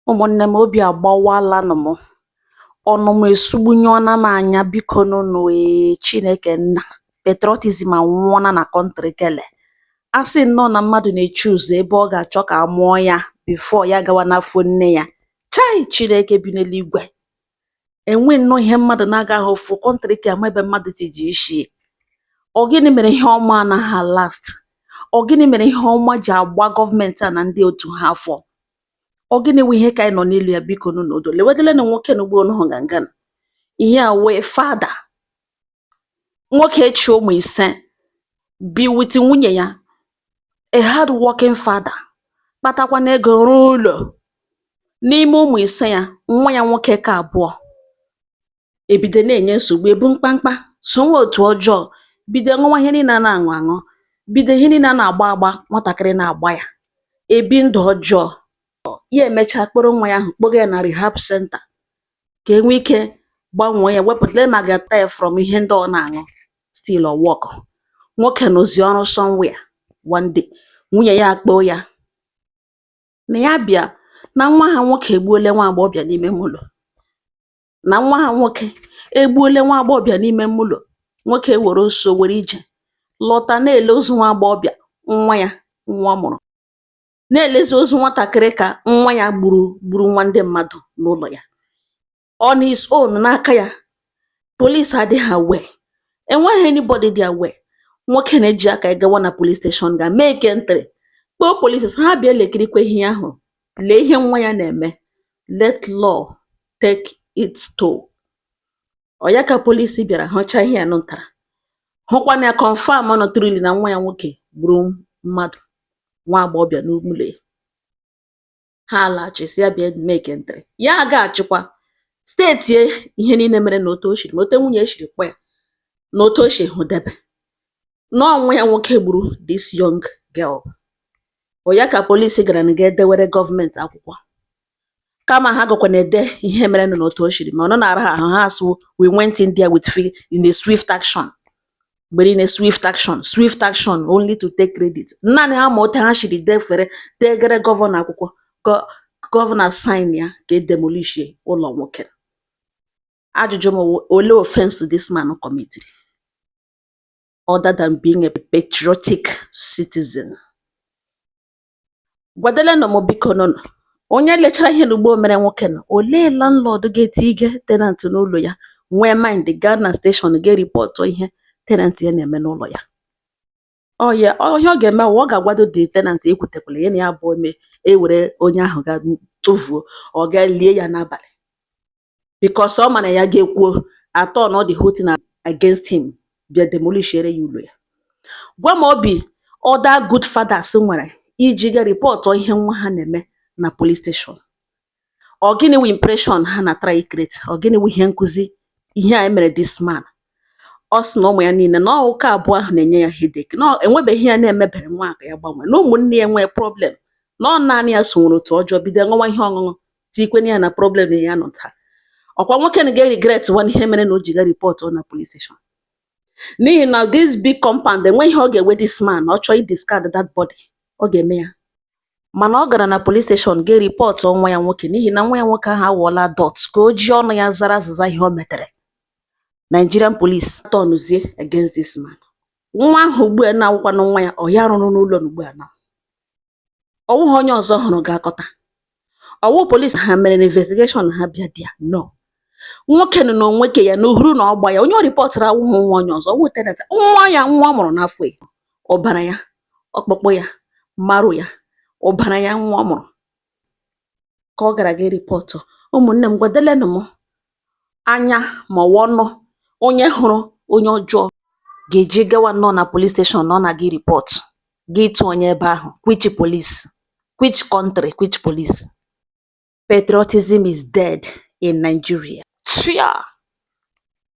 Ụmụnne m, obi agbawalanụ m, ọnụ m esugbunyụọna m anya. Biko nụnụ ee, Chineke nna, patriotism anwụọna na country kele. A sị nnọọ na mmadụ na-echuzu ebe ọ ga-achọ ka a mụọ ya before ya gawa n'afọ nne ya. Chai, Chineke bi n'eluigwe, enwe nnọọ ihe mmadụ na-agaghị ofu country ka ama ebe mmadụ tiji isi. Ọ gịnị mere ihe ọma anaghị last? Ọ gịnị mere ihe ọma ji agba gọọmenti a na ndị otu ha afọ? Ọ gịnị wụ ihe ka anyị nọ n'elu ya? Biko nụ n'udo, lewedelenu nwoke na ugbo unu nganga ihe a wee father nwoke chi ụmụ 5 bi with nwunye ya, a hard working father, kpatakwana ego, rụọ ụlọ. N'ime ụmụ 5 ya, nwa ya nwoke ka abụọ ebido na-enye nsogbu, ebu mkpamkpa, sonwe otu ọjọọ, bido ṅụwa ihe niile a na-aṅụ aṅụ, bido ihe niile a na-agba agba. Nwatakịrị na-agba ya ebi ndụ ọjọọ. Ya emechaa kpọrọ nwa ya ahụ kpọga ya na rehab center ka e nwee ike gbanwee ya, wepụta ma ga-ata ya from ihe ndị ọ na-aṅụ. Still ọ work. Nwoke nọzi ọrụ somewhere. One day, nwunye ya akpọọ ya na ya bịa, na nwa ha nwoke egbuole nwa agbọghọbịa n'ime ụlọ, na nwa ha nwoke egbuole nwa agbọghọbịa n'ime ụlọ. Nwoke were ọsọ were ije lọta, na-ele ozu nwa agbọghọbịa nwa ya, nwa ọ mụrụ, na-elezi ozu nwatakịrị ka nwa ya gburu, gburu nwa ndị mmadụ n'ụlọ ya on his own n'aka ya. Police adịghị aware, enweghị anybody dị aware. Nwoke na-eji aka ya gawa na police station, ga make entry, kpọọ police sị ha bịa lekirikwa ihe ya hụrụ, lee ihe nwa ya na-eme, let law take its toll. Ọ ya ka polisi bịara hụcha ihe ya nụtara, hụkwa na ya, confirm nọ truly na nwa ya nwoke gburu mmadụ, nwa agbọghọbịa n'ụlọ ya. Ha alaghachi sị ya bịa make entry. Ya agaghachikwa state ihe niile mere na otu o shiri ma otu nwunye ya shiri kpọ ya na otu o shi hụdebe nọọ nwa ya nwoke gburu this young girl. Ọ ya ka polisi gara na ga edewere gọọmenti akwụkwọ, kama ha gakwa na-ede ihe mere nụ na otu o shiri ma ọ nọ na-ara ha ahụ. Ha asụ, "We went in there with in a swift action." Mgbe niile swift action, swift action, only to take credit. Naanị ha ma otu ha shiri defere degere governor akwụkwọ, governor sign ya ka e demolish ụlọ nwoke. Ajụjụ m wụ, olee offense this man committed other than being a patriotic citizen? Gwadelenụ m, biko nụnụ. Onye lechara ihe n'ugbo mere nwoke nọ, olee landlord ga-etige tenant n'ụlọ ya, nwee mind gaa na station ga report ihe tenant ya na-eme n'ụlọ ya? Ọ ya ọ ihe ọ ga-eme wụ, ọ ga-agwado the tenant ekwutekwala ya na ya abụọ eme, ewere onye ahụ ga tụfuo, ọ ga lie ya n'abalị, because ọ ma na ya ga-ekwuo atọ na ọ the whole thing against him, bịa demolishiere ya ụlọ ya. Gwa m obi other good fathers nwere iji ga report ihe nwa ha na-eme na police station. Ọ gịnị wụ impression ha na try create? Ọ gịnị wụ ihe nkụzi ihe a emere this man? Ọ sị na ụmụ ya niile na ọ ụka abụọ ahụ na-enye ya headache, na enwebeghị ya na-emebere nwa ka ya gbanwee, na ụmụnne ya nwee problem, na ọ naanị ya so nwere otu ọjọọ, bido ṅụwa ihe ọṅụṅụ, tikwenye ya na problem ya nọ taa. Ọkwa nwoke na ga-regret one ihe mere na o ji ga report na police station, n'ihi na this big compound enweghị ihe ọ ga-ewe this man. Ọ chọọ i discard that body, ọ ga-eme ya. Mana ọ gara na police station ga report nwa ya nwoke, n'ihi na nwa ya nwoke ahụ awụọla adult, ka o ji ọnụ ya zara azịza ihe o metere. Nigerian police turnzie against this man. Nwa ahụ ugbu a na-awụkwanụ nwa ya, ọ ya rụrụ n'ụlọ ugbu a na ọ wụghị onye ọzọ hụrụ ga-akọta ọwụ police ha mere na investigation ha bịa dia no. Nwoke nọ n'onwe ke ya na uhuru na ọgba ya, onye ọ rịpọtụrụ awụghị nwa onye ọzọ, ọwụ tenant nwa ya, nwa ọ mụrụ n'afọ ya, ọbara ya, ọkpụkpụ ya, marụ ya, ọbara ya, nwa ọ mụrụ ka ọ gara ga report. Ụmụnne m, gwadelenụ m anya ma ọwụ ọnụ onye hụrụ onye ọjọọ ga-eji gawa nnọọ na police station na ọ na-aga report gị tụọ onye ebe ahụ. Which police? Which country? Which police? Patriotism is dead in Nigeria. Tia.